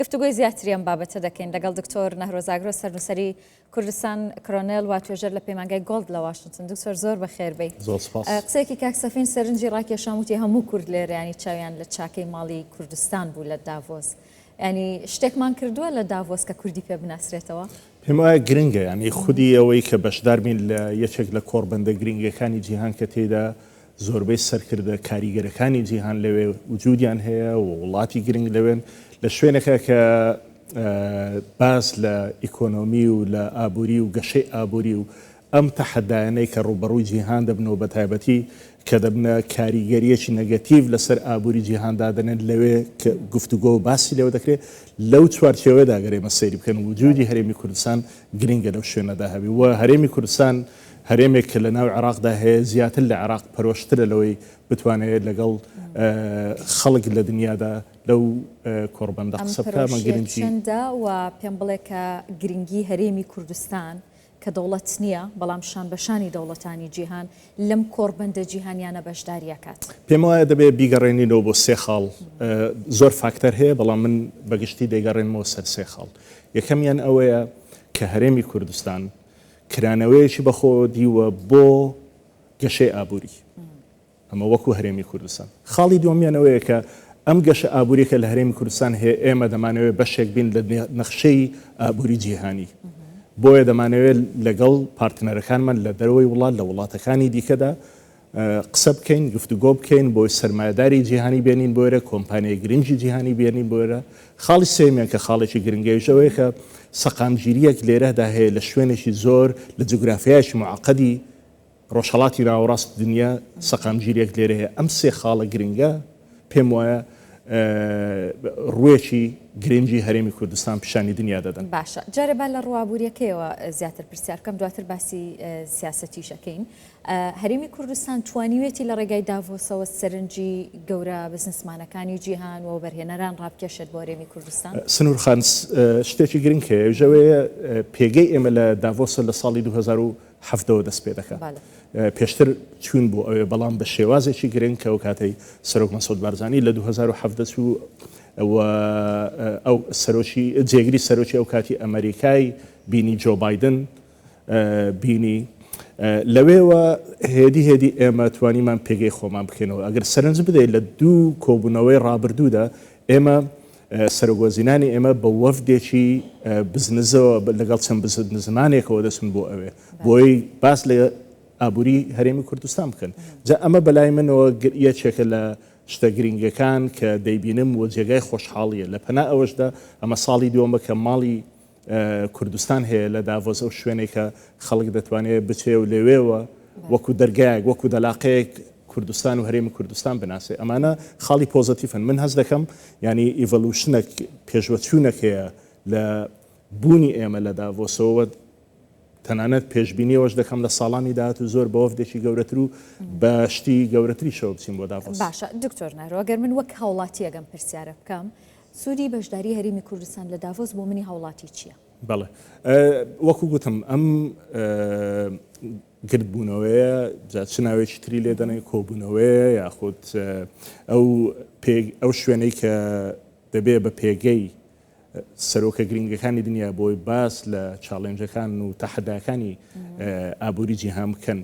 گفتوگۆی زیاتری ئەم بابەتە دەکەین لەگەڵ دکتۆر نەهرۆ زاگرۆس سەرنووسەری کوردستان کرۆنێل و توێژەر لە پەیمانگای گۆڵد لە واشنتن. دکتۆر زۆر بەخێر بێی. زۆر سپاس. قسەیەکی کاک سەفین سەرنجی ڕاکێشام وتی هەموو کورد لێرە یانی چاویان لە چاکەی ماڵی کوردستان بوو لە داڤۆس. یانی شتێکمان کردووە لە داڤۆس کە کوردی پێ بناسرێتەوە؟ پێم وایە گرنگە یانی خودی ئەوەی کە بەشدار بین لە یەکێک لە کۆڕبەندە گرنگەکانی جیهان کە تێیدا زۆربەی سەرکردە کاریگەرەکانی جیهان لەوێ وجودیان هەیە و وڵاتی گرنگ لەوێن لە شوێنێکە کە باس لە ئیکۆنۆمی و لە ئابووری و گەشەی ئابووری و ئەم تەحەدایانەی کە ڕووبەڕووی جیهان دەبنەوە بە تایبەتی کە دەبنە کاریگەریەکی نەگەتیڤ لەسەر ئابووری جیهان دادەنێن لەوێ کە گفتوگۆ و باسی لێوە دەکرێت لەو چوارچێوەیەدا گەر ئێمە سەیری بکەن وجودی هەرێمی کوردستان گرنگە لەو شوێنەدا هەبی و هەرێمی کوردستان هەرێمێک کە لە ناو عێراقدا هەیە زیاتر لە عێراق پەرۆشترە لەوەی بتوانێت لەگەڵ خەڵک لە دنیادا لەو کۆڕبەندە ئەم قسە بکا. پەرۆشیە چەندە و پێم بڵێ کە گرنگی هەرێمی کوردستان کە دەوڵەت نییە بەڵام شان بە شانی دەوڵەتانی جیهان لەم کۆڕبەندە جیهانیانە بەشداری ئەکات؟ پێم وایە دەبێ بیگەڕێنینەوە بۆ سێ خاڵ، زۆر فاکتەر هەیە بەڵام من بە گشتی دەیگەڕێنمەوە سەر سێ خاڵ. یەکەمیان ئەوەیە کە هەرێمی کوردستان کرانەوەیەکی بەخۆوە دیوە بۆ گەشەی ئابووری. ئەمە وەکو هەرێمی کوردستان. خاڵی دووەمیان ئەوەیە کە ئەم گەشە ئابووریە کە لە هەرێمی کوردستان هەیە ئێمە دەمانەوێت بەشێک بین لە نەخشەی ئابووری جیهانی. بۆیە دەمانەوێت لەگەڵ پارتنەرەکانمان لە دەرەوەی وڵات لە وڵاتەکانی دیکەدا قسە بکەین، گفتوگۆ بکەین، بۆی سەرمایەداری جیهانی بێنین بۆ ئێرە، کۆمپانیای گرنگی جیهانی بێنین بۆ ئێرە. خاڵی سێیەمیان کە خاڵێکی گرنگە ئەویش ئەوەیە کە سەقامگیرییەک لێرەدا هەیە لە شوێنێکی زۆر لە جوگرافیایەکی موعەقەدی ڕۆژهەڵاتی ناوەڕاست دنیا سەقامگیرییەک لێرە هەیە. ئەم سێ خاڵە گرنگە پێم وایە ڕووێکی گرنگی هەرێمی کوردستان پیشانی دنیا دەدەن. باشە جارێ با لە ڕووە ئابوورییەکەیەوە زیاتر پرسیار بکەم دواتر باسی سیاسەتیش ئەکەین. هەرێمی کوردستان توانیوێتی لە ڕێگای داڤۆسەوە سەرنجی گەورە بزنسمانەکانی جیهان و وەبەرهێنەران ڕابکێشێت بۆ هەرێمی کوردستان؟ سنوور خان، شتێکی گرنگ هەیە، ئەویش ئەوەیە پێگەی ئێمە لە داڤۆسە لە ساڵی 2017 ەوە دەست پێ دەکات. پێشتر چووین بۆ ئەوێ، بەڵام بە شێوازێکی گرنگ کە ئەو کاتەی سەرۆک مەسعود بارزانی لە 2017 چوو و ئەو سەرۆکی جێگری سەرۆکی ئەو کاتی ئەمەریکای بینی جۆ بایدن، بینی، لەوێوە هێدی هێدی ئێمە توانیمان پێگەی خۆمان بکەینەوە. ئەگەر سەرنج بدەیت لە دوو کۆبوونەوەی ڕابردوودا ئێمە سەرۆکوەزیرانی ئێمە بە وەفدێکی بزنزەوە لەگەڵ چەند بزنزمانێکەوە دەچن بۆ ئەوێ بۆی باس لە ئابووری هەرێمی کوردستان بکەن. جا ئەمە بەلای منەوە یەکێکە لە شتە گرنگەکان کە دەیبینم و جێگای خۆشحاڵیە. لە پەنا ئەوەشدا ئەمە ساڵی دووەمە کە ماڵی کوردستان هەیە لە داڤۆس ئەو شوێنەی کە خەڵک دەتوانێت بچێ و لەوێوە وەکو دەرگایەک وەکو دەلاقەیەک کوردستان و هەرێمی کوردستان بناسێ ئەمانە خاڵی پۆزەتیفن من هەست دەکەم یانی evolution ێک پێشوەچوونێک هەیە لە بوونی ئێمە لە داڤۆسەوە تەنانەت پێشبینی ئەوەش دەکەم لە ساڵانی داهاتوو زۆر بە وەفدێکی گەورەتر و بە شتی گەورەتریشەوە بچین بۆ داڤۆس. باشە دکتۆر نەهرۆ ئەگەر من وەک هاوڵاتییەک ئەم پرسیارە بکەم سوودی بەشداری هەرێمی کوردستان لە داڤۆس بۆ منی هاوڵاتی چییە؟ بەڵێ وەکو گوتم ئەم گردبوونەوەیە جا چ ناوێکی تری لێ دەنێن کۆبوونەوەیە یاخود ئەو ئەو شوێنەی کە دەبێ بە پێگەی سەرۆکە گرنگەکانی دنیا بۆی باس لە challenge ەکان و تەحەداکانی ئابووری جیهان بکەن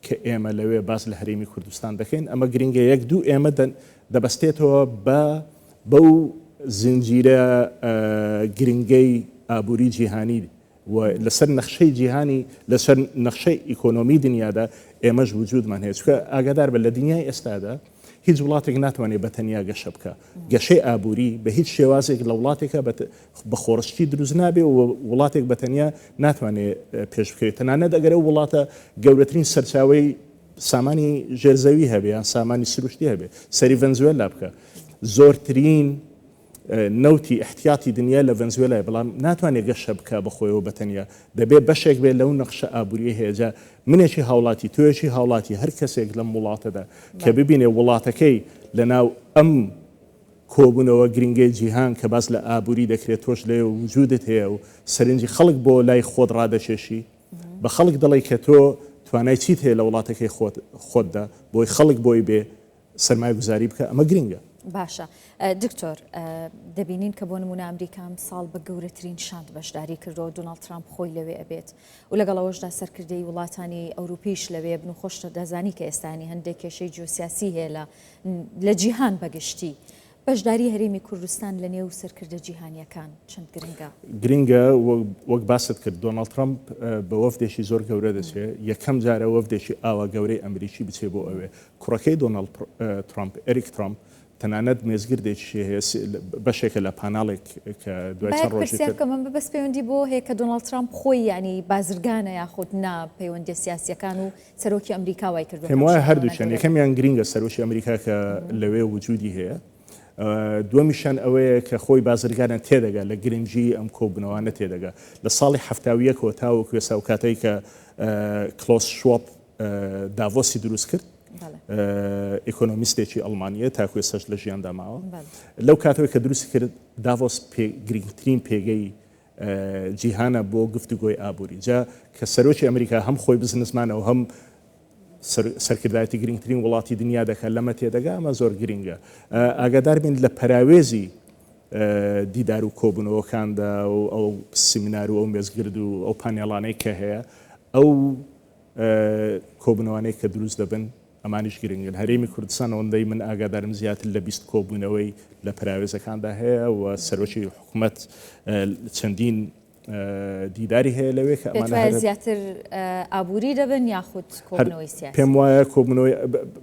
کە ئێمە لەوێ باس لە هەرێمی کوردستان دەکەین ئەمە گرنگە یەک دوو ئێمە دەبەستێتەوە بە بەو زنجیرە گرنگەی ئابووری جیهانی و لەسەر نەخشەی جیهانی لەسەر نەخشەی ئیکۆنۆمی دنیادا ئێمەش وجودمان هەیە چونکە ئاگادار بە لە دنیای ئێستادا هیچ وڵاتێک ناتوانێت بە تەنیا گەشە بکە گەشەی ئابووری بە هیچ شێوازێک لە وڵاتێکە بە خۆڕسکی دروست نابێ و وڵاتێک بە تەنیا ناتوانێت پێش بکەوێت تەنانەت ئەگەر ئەو وڵاتە گەورەترین سەرچاوەی سامانی ژێرزەوی هەبێ یان سامانی سروشتی هەبێ سەری ڤەنزوێلا بکە زۆرترین نەوتی ئیحتیاتی دنیا لە ڤەنزوێلایە بەڵام ناتوانێت گەشە بکا بە خۆیەوە بە تەنیا دەبێ بەشێک بێت لەو نەخشە ئابووریەی هەیە جا منێکی هاوڵاتی تۆیەکی هاوڵاتی هەر کەسێک لەم وڵاتەدا کە ببینێ وڵاتەکەی لەناو ئەم کۆبوونەوە گرنگەی جیهان کە باس لە ئابووری دەکرێت تۆش لەوێ وجودت هەیە و سەرنجی خەڵک بۆ لای خۆت ڕادەکێشی بە خەڵک دەڵێی کە تۆ توانای چیت هەیە لە وڵاتەکەی خۆت خۆتدا بۆی خەڵک بۆی بێ سەرمایەگوزاری بکە ئەمە گرنگە. باشە دکتۆر دەبینین کە بۆ نمونە ئەمریکا ئەمساڵ بە گەورەترین شاند بەشداری کردووە دۆناڵد ترامپ خۆی لەوێ ئەبێت و لەگەڵ ئەوەشدا سەرکردەی وڵاتانی ئەوروپیش لەوێ بن و خۆشت دەزانی کە ئێستانی هەندێک کێشەی جیۆسیاسی هەیە لە لە جیهان بەگشتی بەشداری هەرێمی کوردستان لە نێو سەرکردە جیهانیەکان چەند گرنگە؟ گرنگە وەک باست کرد دۆناڵد ترەمپ بە وەفدێکی زۆر گەورە دەچێ یەکەم جارە وەفدێکی ئاوا گەورەی ئەمریکی بچێ بۆ ئەوێ کوڕەکەی دۆناڵد ترەمپ ئێریک ترەمپ تەنانەت مێزگردێکیشی هەیە بەشێکە لە پاناڵێک کە دوای چەند ڕۆژی تر. بکەم ئەمە بەس پەیوەندی بۆ هەیە کە دۆناڵد ترامپ خۆی یانی بازرگانە یاخود نا پەیوەندیە سیاسیەکان و سەرۆکی ئەمریکا وای کردووە پێم وایە هەردووکیان یەکەمیان گرینگە سەرۆکی ئەمریکا کە لەوێ وجودی هەیە دووەمیشیان ئەوەیە کە خۆی بازرگانە تێدەگا لە گرنگی ئەم کۆبوونەوانە تێدەگا لە ساڵی 71ەوە تاوەکو ئێستا و کاتێک کە کلۆس شواب داڤۆسی دروست کرد ئیکۆنۆمیستێکی ئەڵمانیە تاکو ئێستاش لە ژیاندا ماوە لەو کاتەوەی کە دروستی کرد داڤۆس گرنگترین پێگەی جیهانە بۆ گفتوگۆی ئابووری جا کە سەرۆکی ئەمریکا هەم خۆی بزنسمانە و هەم سەرکردایەتی گرنگترین وڵاتی دنیا دەکات لەمە تێدەگا ئەمە زۆر گرنگە ئاگادار بین لە پەراوێزی دیدار و کۆبوونەوەکاندا و ئەو سیمینار و ئەو مێزگرد و ئەو پانێڵانەی کە هەیە ئەو کۆبوونەوانەی کە دروست دەبن ئەمانیش گرنگن. هەرێمی کوردستان ئەوەندەی من ئاگادارم زیاتر لە 20 کۆبوونەوەی لە پەراوێزەکاندا هەیە و سەرۆکی حکومەت چەندین دیداری هەیە لەوێ کە ئەمانە هەر زیاتر ئابووری دەبن یاخود کۆبوونەوەی سیاسی؟ پێم وایە کۆبوونەوەی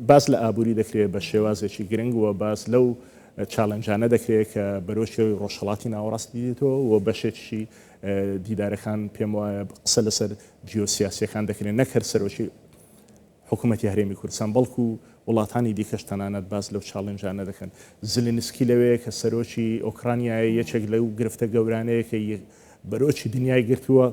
باس لە ئابووری دەکرێت بە شێوازێکی گرنگ و باس لەو challenge انە دەکرێت کە بەرۆکی ڕۆژهەڵاتی ناوەڕاست دیدێتەوە و بەشێکی دیدارەکان پێم وایە قسە لەسەر جیۆسیاسیەکان دەکرێن نەک هەر سەرۆکی حکوومەتی هەرێمی کوردستان بەڵکو وڵاتانی دیکەش تەنانەت باس لەو challenge انە دەکەن. زلینسکی لەوێیە کە سەرۆکی ئۆکرانیایە یەکێک لەو گرفتە گەورانەیە کە بەرۆکی دنیای گرتووە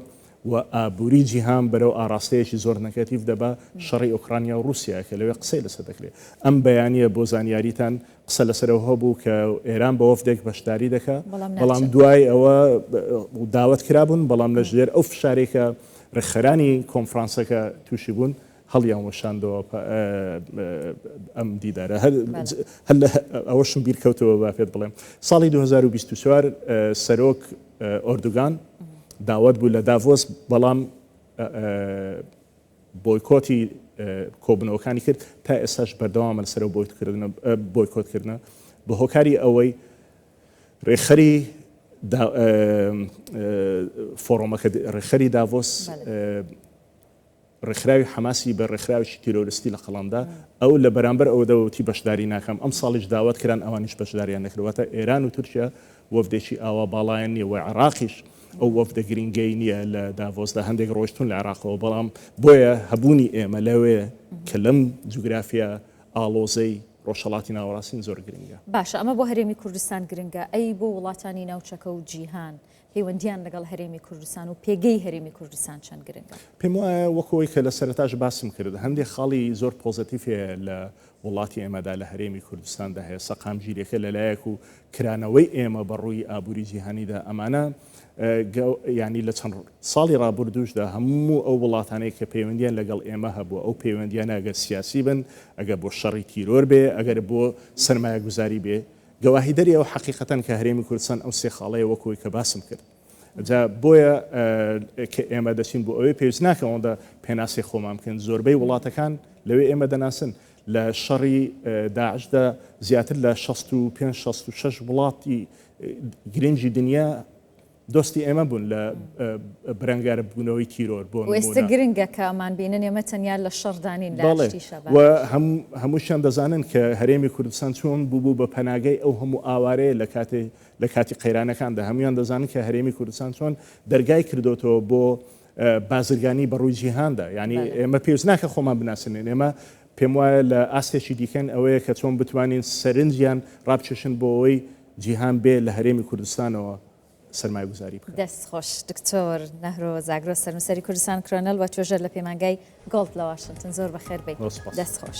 و ئابووری جیهان بەرەو ئاڕاستەیەکی زۆر negative دەبا شەڕی ئۆکرانیا و ڕووسیایە کە لەوێ قسەی لەسەر دەکرێت. ئەم بەیانییە بۆ زانیاریتان قسە لەسەر ئەوه بوو کە ئێران بە وەفدێک بەشداری دەکا، بەڵام دوای ئەوە داوەت کرابوون، بەڵام لە ژێر ئەو فشارەی کە ڕێکخەرانی کۆنفرانسەکە تووشی بوون، هەڵیان وەشاندەوە ئەم دیدارە. هەر لە ئەوەشم بیر کەوتەوە با پێت بڵێم، ساڵی 2024 سەرۆک ئۆردوگان داوەت بوو لە داڤۆس، بەڵام بۆیکۆتی کۆبوونەوەکانی کرد، تا ئێستاش بەردەوامە لەسەر ئەو بۆیکۆتکردنە بە هۆکاری ئەوەی رێکخەری فۆڕۆمەکە رێکخەری داڤۆس ڕێکخراوی حەماسی بە ڕێکخراوێکی تیرۆریستی لە قەڵەمدا، ئەو لە بەرامبەر ئەوەدا وتی بەشداری ناکەم، ئەمساڵیش داوەت کران ئەوانیش بەشداریان نەکرد، واتە ئێران و تورکیا وەفدێکی ئاوا باڵایان نییە و عێراقیش ئەو وەفدە گرنگەی نییە لە داڤۆسدا، هەندێک ڕۆیشتوون لە عێراقەوە، بەڵام بۆیە هەبوونی ئێمە لەوێ کە لەم جوگرافیا ئاڵۆزەی ڕۆژهەڵاتی ناوەڕاستین زۆر گرنگە. باشە ئەمە بۆ هەرێمی کوردستان گرنگە، ئەی بۆ وڵاتانی ناوچەکە و جیهان پەیوەندییان لەگەڵ هەرێمی کوردستان و پێگەی هەرێمی کوردستان چەند گرنگە؟ پێم وایە وەکو ئەوەی کە لە سەرەتاش باسم کرد هەندێک خاڵی زۆر positive هەیە لە وڵاتی ئێمەدا لە هەرێمی کوردستاندا هەیە، سەقامگیریەکە لەلایەک و کرانەوەی ئێمە بە ڕووی ئابووری جیهانیدا ئەمانە یانی لە چەند ساڵی ڕابردووشدا هەموو ئەو وڵاتانەی کە پەیوەندیان لەگەڵ ئێمە هەبووە ئەو پەیوەندیانە ئەگەر سیاسی بن ئەگەر بۆ شەڕی تیرۆر بێ ئەگەر بۆ سەرمایەگوزاری بێ گەواهیدەری ئەو حەقیقەتەن کە هەرێمی کوردستان ئەو سێ خاڵەیە وەک ئەوەی کە باسم کرد. جا بۆیە کە ئێمە دەچین بۆ ئەوێ پێویست ناکە ئەوەندە پێناسەی خۆمان بکەین. زۆربەی وڵاتەکان لەوێ ئێمە دەناسن. لە شەڕی داعشدا زیاتر لە 65 66 وڵاتی گرنگی دنیا دۆستی ئێمە بوون لە بەرەنگاربوونەوەی تیرۆر بۆ نموونە. ئێستا گرنگە کە ئەمان بینن ئێمە تەنیا لە شەڕدا نین لە ئاشتیشا بەڵێ و هەمووشیان دەزانن کە هەرێمی کوردستان چۆن بووبوو بە پەناگەی ئەو هەموو ئاوارەیە لە کاتێ لە کاتی قەیرانەکاندا هەموویان دەزانن کە هەرێمی کوردستان چۆن دەرگای کردۆتەوە بۆ بازرگانی بە ڕووی جیهاندا یانی ئێمە پێویست ناکە خۆمان بناسێنین ئێمە پێم وایە لە ئاستێکی دیکەن ئەوەیە کە چۆن بتوانین سەرنجیان ڕابکێشن بۆ ئەوەی جیهان بێ لە هەرێمی کوردستانەوە سەرمایەگوزاری بکات. دەست خۆش دکتۆر نەهرۆ زاگرۆس سەرنووسەری کوردستان کرۆنەل و توێژەر لە پەیمانگای گۆڵد لە واشنتن زۆر بەخێر بێی. زۆر سوپاس. دەست خۆش.